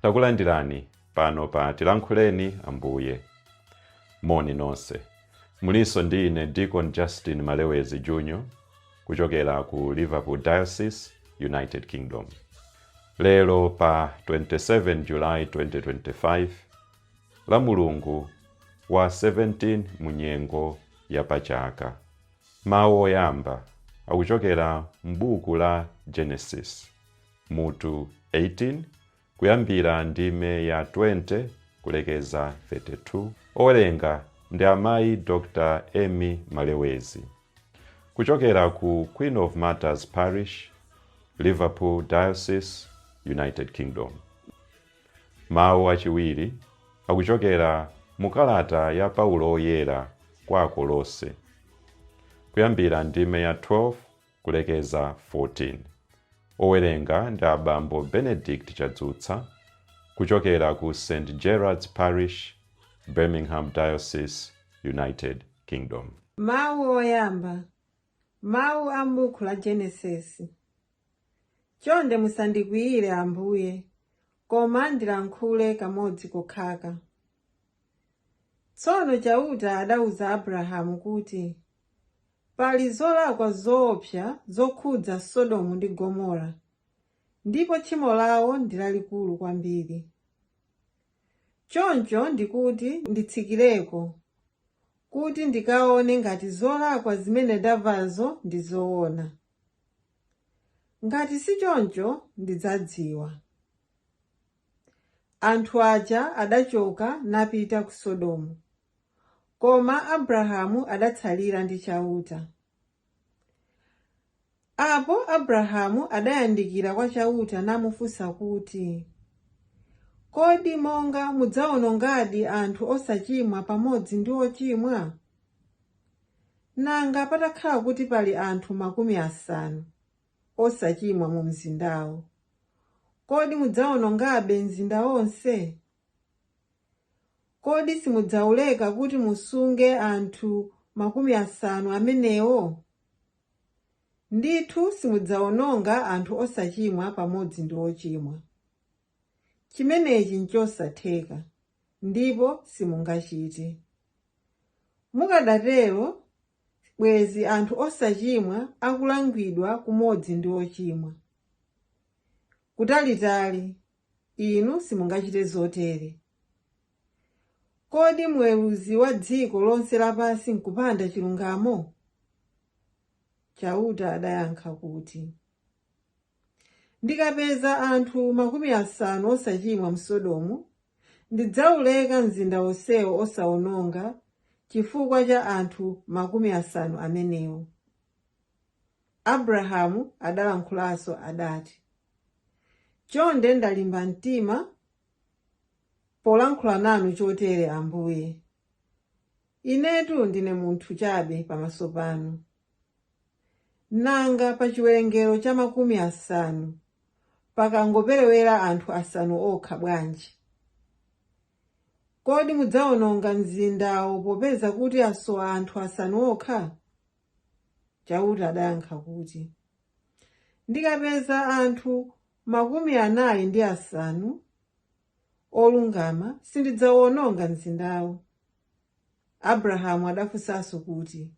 Takulandirani pano pa Tilankhuleni Ambuye. Moni nonse. Mulinso ndi ine Deacon Justin Malewezi Jr. kuchokera ku Liverpool Diocese, United Kingdom. Lero pa 27 July 2025, la Mulungu wa 17 mu nyengo ya pachaka. Mawu oyamba akuchokera m'buku la Genesis mutu 18 kuyambira ndime ya 20 kulekeza 32. Owerenga ndi amayi Dr. Amy Malewezi kuchokera ku Queen of Martyrs Parish, Liverpool Diocese, United Kingdom. Mawu achiwiri akuchokera mu kalata ya Paulo Oyera kwa Akolose kuyambira ndime ya 12 kulekeza 14. Owerenga ndi abambo Benedict Chadzutsa kuchokera ku St Gerard's Parish, Birmingham Diocese, United Kingdom. Mawu oyamba. Mawu a m'buku la Genesisi. Chonde musandikwiyire Ambuye, koma ndilankhule kamodzi kokhaka. Tsono Chauta adauza Abrahamu kuti, Pali zolakwa zoopsa zokhudza Sodomu ndi Gomora, ndipo tchimo lao ndi lalikulu kwambiri. Choncho ndikuti nditsikireko, kuti ndikaone ngati zolakwa zimene ndamvazo ndi zoona. Ngati si choncho, ndidzadziwa. Anthu aja adachoka napita ku Sodomu, koma Abrahamu adatsalira ndi Chauta. Apo Abrahamu adayandikira kwa Chauta namufunsa kuti, Kodi monga mudzawonongadi anthu osachimwa pamodzi ndi ochimwa? Nanga patakhala kuti pali anthu 50 osachimwa mu mzindawo, kodi mudzawonongabe mzinda wonse? Kodi simudzauleka kuti musunge anthu 50 amenewo? Ndithu simudzawononga anthu osachimwa pamodzi ndi ochimwa. Chimenechi nchosatheka, ndipo simungachite. Mukadatero, bwezi anthu osachimwa akulangidwa kumodzi ndi ochimwa. Kutalitali, inu simungachite zotere. Kodi mweruzi wa dziko lonse lapansi nkupanda chilungamo? Chauta adayankha kuti, Ndikapeza anthu 50 osachimwa m'Sodomu, ndidzauleka mzinda wonsewo osawononga chifukwa cha anthu 50 amenewo. Abrahamu adalankhulanso adati, Chonde ndalimba mtima polankhula nanu chotere Ambuye. Inetu ndine munthu chabe pamaso panu. Nanga pa chiwerengero cha 50 pakangoperewera anthu asanu okha bwanji? Kodi mudzawononga mzindawo popeza kuti asowa anthu asanu okha? Chauta adayankha kuti, Ndikapeza anthu 45 olungama, sindidzawononga mzindawo. Abrahamu adafunsanso kuti,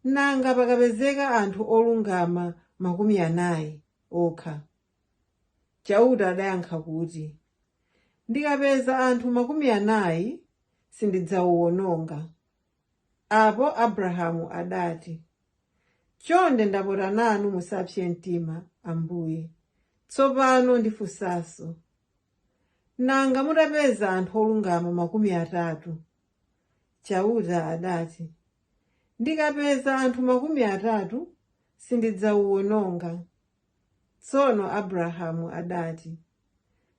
Nanga pakapezeka anthu olungama 40 okha? Chauta adayankha kuti, Ndikapeza anthu 40 sindidzawuwononga. Apo Abrahamu adati, Chonde ndapota nanu musapse mtima, Ambuye. Tsopano ndifunsanso. Nanga mutapeza anthu olungama 30? Chauta adati, Ndikapeza anthu 30 sindidzawuwononga. Tsono Abrahamu adati,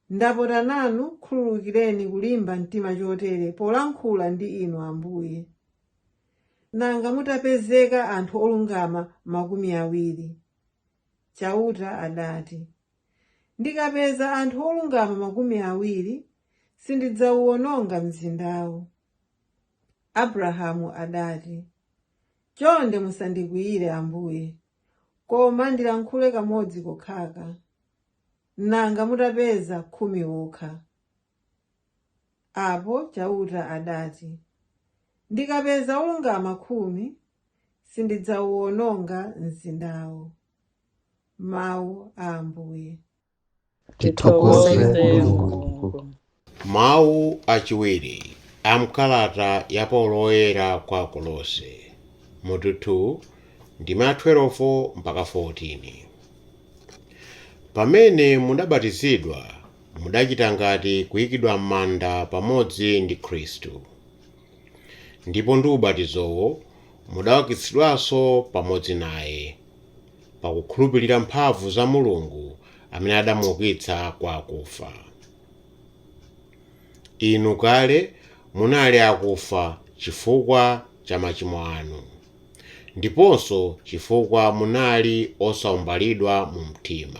Ndapota nanu, khululukireni kulimba mtima chotere polankhula ndi inu Ambuye. Nanga mutapezeka anthu olungama 20? Chauta adati, Ndikapeza anthu olungama 20, sindidzawuwononga mzindawo. Abrahamu adati, Chonde musandikwiyire Ambuye, koma ndilankhule kamodzi kokhaka. Nanga mutapeza 10 okha? Apo Chauta adati, Ndikapeza olungama 10, sindidzawuwononga mzindawo. Mawu a Ambuye. Tithokoze Mulungu. Mawu achiwiri a mkalata ya Paulo Woyera kwa Akolose, mutu 2, ndime 12 mpaka 14. Pamene mudabatizidwa, mudachita ngati kuyikidwa m'manda pamodzi ndi Khristu, ndipo ndi ubatizowo mudaukitsidwanso pamodzi naye, pakukhulupirira mphamvu za Mulungu amene adamuukitsa kwa akufa. Inu kale munali akufa chifukwa cha machimo anu, ndiponso chifukwa munali osawumbalidwa mu mtima.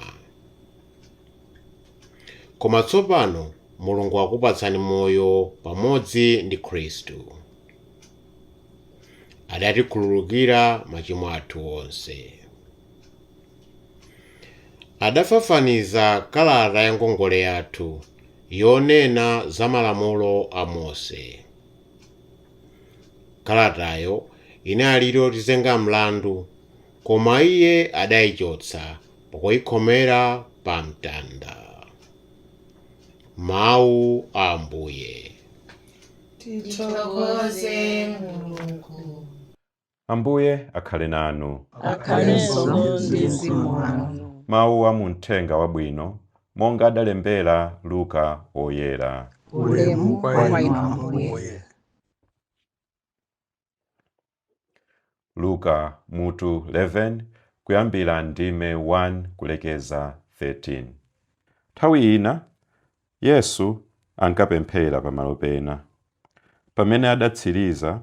Koma tsopano Mulungu akupatsani moyo pamodzi ndi Khristu. Adatikhululukira machimo athu onse. Adafafaniza kalata ya ngongole yathu yonena za malamulo a Mose. Kalatayo inali yotizenga mlandu, koma iye adayichotsa pakuyikhomera pa mtanda. Mawu a Ambuye. Tithokoze Mulungu. Ambuye akhale nanu. Akhalenso ndi mzimu wanu. Mawu a mu Mthenga Wabwino monga adalembera Luka Woyera. Ulemu kwa inu Ambuye. Luka mutu 11 kuyambira ndime 1 kulekeza 13. Nthawi ina Yesu ankapemphera pamalo pena. Pamene adatsiriza,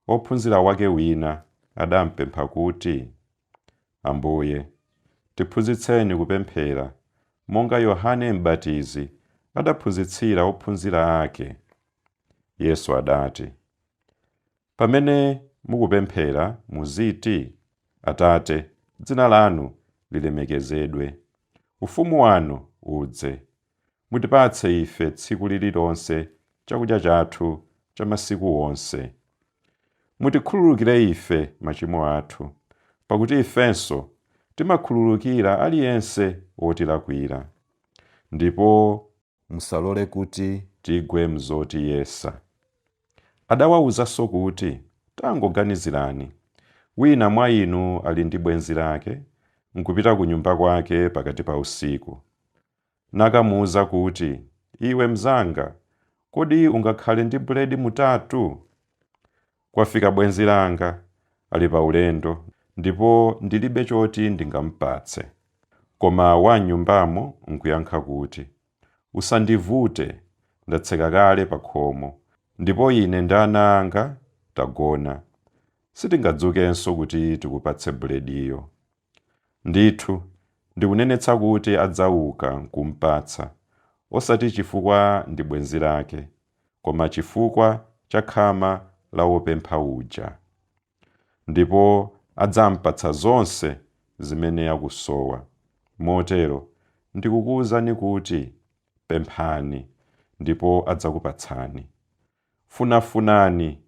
wophunzira wake wina adampempha kuti, Ambuye, tiphunzitseni kupemphera, monga Yohane M'batizi adaphunzitsira ophunzira ake. Yesu adati, Pamene mukupemphera muziti, Atate, dzina lanu lilemekezedwe, ufumu wanu udze. Mutipatse ife tsiku lililonse chakudya chathu cha masiku onse. Mutikhululukire ife machimo athu, pakuti ifenso timakhululukira aliyense wotilakwira. Ndipo musalole kuti tigwe m'zotiyesa. Adawawuzanso kuti, Tangoganizirani, wina mwa inu ali ndi bwenzi lake, nkupita ku nyumba kwake pakati pa usiku, nakamuuza kuti, Iwe mnzanga, kodi ungakhale ndi buledi mutatu? Kwafika bwenzi langa, ali pa ulendo, ndipo ndilibe choti ndingamupatse. Koma wam'nyumbamo nkuyankha kuti, Usandivute, ndatseka kale pakhomo, ndipo ine ndi ana anga tagona. Sitingadzukenso kuti tikupatse bulediyo. Ndithu, ndikunenetsa kuti adzauka nkumpatsa, osati chifukwa ndi bwenzi lake, koma chifukwa cha khama la wopempha uja. Ndipo adzampatsa zonse zimene akusowa. Motero ndikukuuzani kuti, pemphani, ndipo adzakupatsani. Funafunani,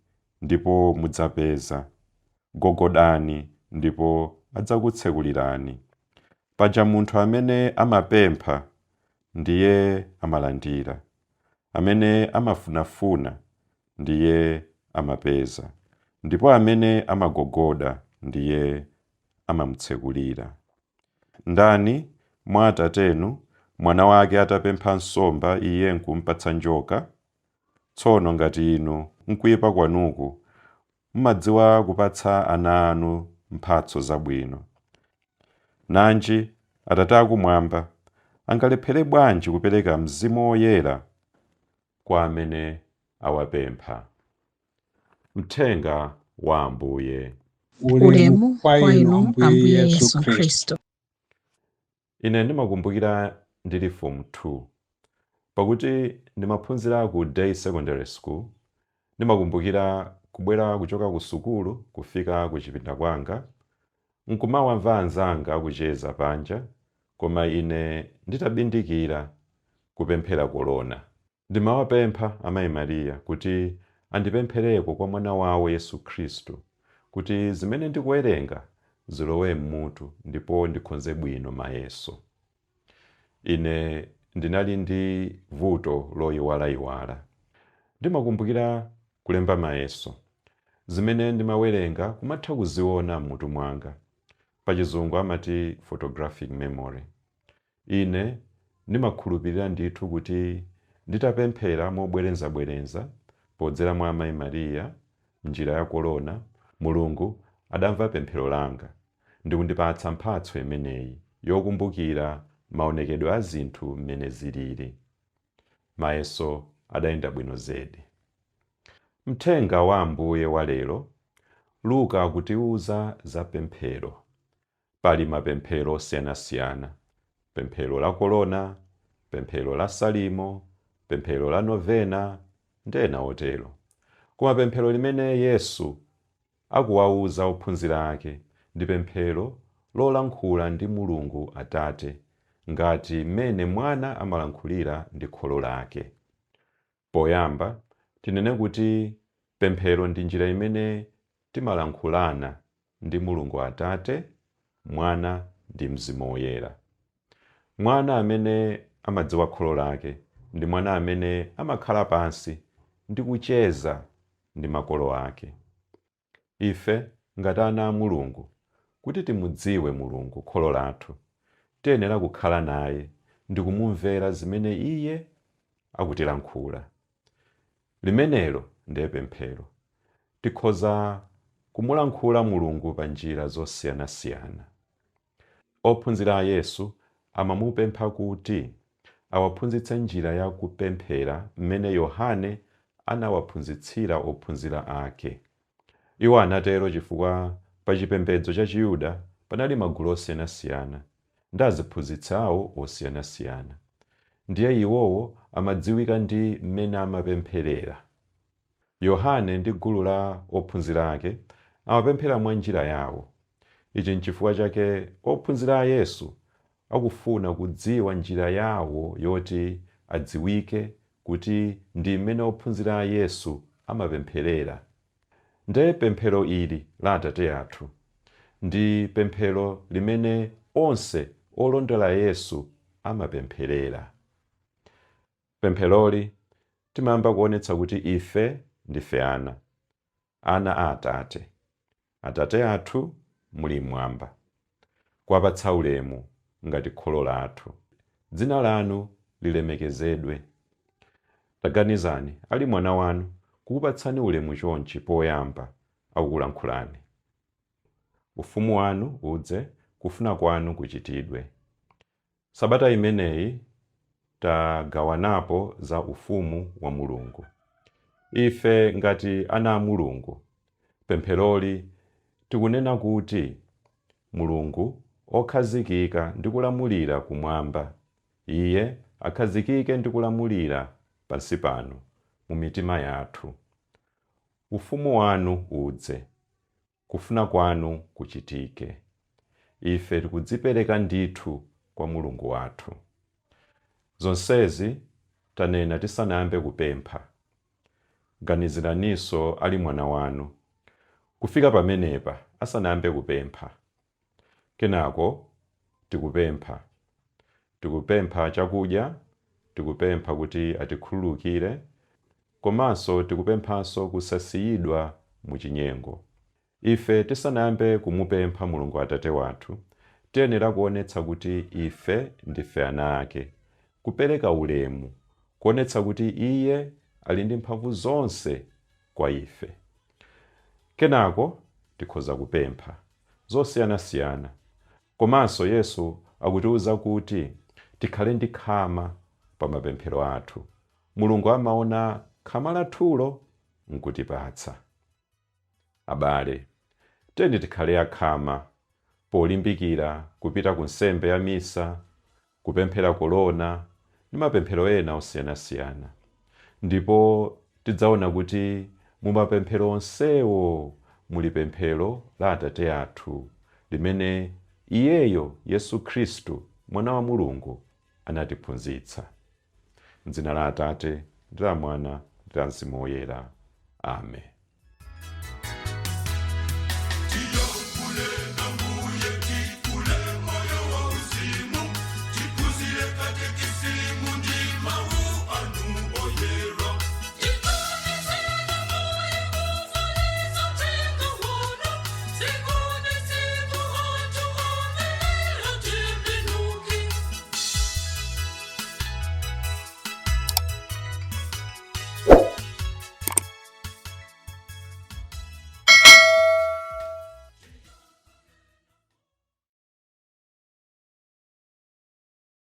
ndipo mudzapeza. Gogodani, ndipo adzakutsekulirani. Paja munthu amene amapempha ndiye amalandira, amene amafunafuna ndiye amapeza, ndipo amene amagogoda ndiye amamutsekulira. Ndani mwa atatenu, mwana wake atapempha nsomba iye nkumpatsa njoka? Tsono ngati inu nkuipa kwanuku mumadziwa kupatsa ana anu mphatso zabwino, nanji Atate akumwamba angalephere bwanji kupereka Mzimu Woyera kwa amene awapempha? Mthenga wa Ambuye. Ulemu kwa inu Ambuye Yesu Khristu. Ine ndimakumbukira ndili form 2, pakuti ndimaphunzira ku day secondary school. Ndimakumbukira kubwera kuchoka ku sukulu kufika ku chipinda kwanga, nkumawamva anzanga akucheza panja. Koma ine nditabindikira kupemphera kolona. Ndimawapempha Amayi Mariya kuti andipemphereko kwa mwana wawo Yesu Khristu kuti zimene ndikuwerenga zilowe m'mutu ndipo ndikhonze bwino mayeso. Ine ndinali ndi vuto loyiwalayiwala. Ndimakumbukira kulemba mayeso. Zimene ndimawerenga kumatha kuziona m'mutu mwanga. Pachizungu amati photographic memory. Ine ndimakhulupirira ndithu kuti nditapemphera mobwerezabwereza podzera mwa Amayi Mariya m'njira ya kolona, Mulungu adamva pemphero langa ndi kundipatsa mphatso imeneyi yokumbukira maonekedwe a zinthu mmene zilili. Mayeso adayenda bwino zedi. Mthenga wa Ambuye wa lero, Luka akutiwuza za pemphero. Pali mapemphero osiyanasiyana: pemphero la kolona, pemphero la salimo, pemphero la novena ndi ena otero. Koma pemphero limene Yesu akuwawuza ophunzira ake ndi pemphero lolankhula ndi Mulungu Atate, ngati mmene mwana amalankhulira ndi kholo lake. Poyamba tinene kuti pemphero ndi njira imene timalankhulana ndi Mulungu Atate, Mwana ndi Mzimu Woyera. Mwana amene amadziwa kholo lake ndi mwana amene amakhala pansi ndi kucheza ndi makolo ake. Ife ngati ana a Mulungu, kuti timudziwe Mulungu kholo lathu, tiyenera kukhala naye ndi kumumvera zimene iye akutilankhula. Limenelo ndiye pemphero. Tikhoza kumulankhula Mulungu pa njira zosiyanasiyana. Ophunzira a Yesu amamupempha kuti awaphunzitse njira ya kupemphera mmene Yohane anawaphunzitsira ophunzira ake. Iwo anatero chifukwa pa chipembedzo cha Chiyuda panali magulu osiyanasiyana ndi aziphunzitsi awo osiyanasiyana. Ndiye iwowo amadziwika ndi mmene amapempherera. Yohane ndi gulu la ophunzira ake amapemphera mwa njira yawo. Ichi nchifukwa chake ophunzira a Yesu akufuna kudziwa njira yawo yoti adziwike kuti ndi mmene ophunzira a Yesu amapempherera. Ndiye pemphero ili la Atate athu ndi pemphero limene onse olondola Yesu amapempherera. Pempheroli timayamba kuonetsa kuti ife ndife ana, ana a Atate. Atate athu muli mmwamba. Kuwapatsa ulemu ngati kholo lathu. Dzina lanu lilemekezedwe. Taganizani, ali mwana wanu kukupatsani ulemu chonchi poyamba akukulankhulani. Ufumu wanu udze, kufuna kwanu kuchitidwe. Sabata imeneyi tagawanapo za ufumu wa Mulungu. Ife ngati ana a Mulungu, pempheroli tikunena kuti Mulungu okhazikika ndi kulamulira kumwamba, Iye akhazikike ndi kulamulira pansi pano mu mitima yathu. Ufumu wanu udze, kufuna kwanu kuchitike. Ife tikudzipereka ndithu kwa Mulungu wathu. Zonsezi tanena tisanayambe kupempha. Ganiziraninso ali mwana wanu kufika pamenepa asanayambe kupempha. Kenako tikupempha. Tikupempha chakudya, tikupempha kuti atikhululukire, komanso tikupemphanso kusasiyidwa mu chinyengo. Ife tisanayambe kumupempha Mulungu Atate wathu, tiyenera kuonetsa kuti ife ndife ana ake, kupereka ulemu, kuonetsa kuti Iye ali ndi mphamvu zonse kwa ife. Kenako tikhoza kupempha zosiyanasiyana. Komanso Yesu akutiwuza kuti tikhale ndi khama pa mapemphero athu. Mulungu amaona khama lathulo nkutipatsa. Abale, tiyeni tikhale akhama polimbikira kupita ku nsembe ya misa, kupemphera kolona ndi mapemphero ena osiyanasiyana. Ndipo tidzaona kuti mu mapemphero onsewo muli pemphero la Atate athu limene iyeyo Yesu Khristu Mwana wa Mulungu, anatiphunzitsa. M'dzina la Atate, ndi la Mwana, ndi la Mzimu Woyera. Amen.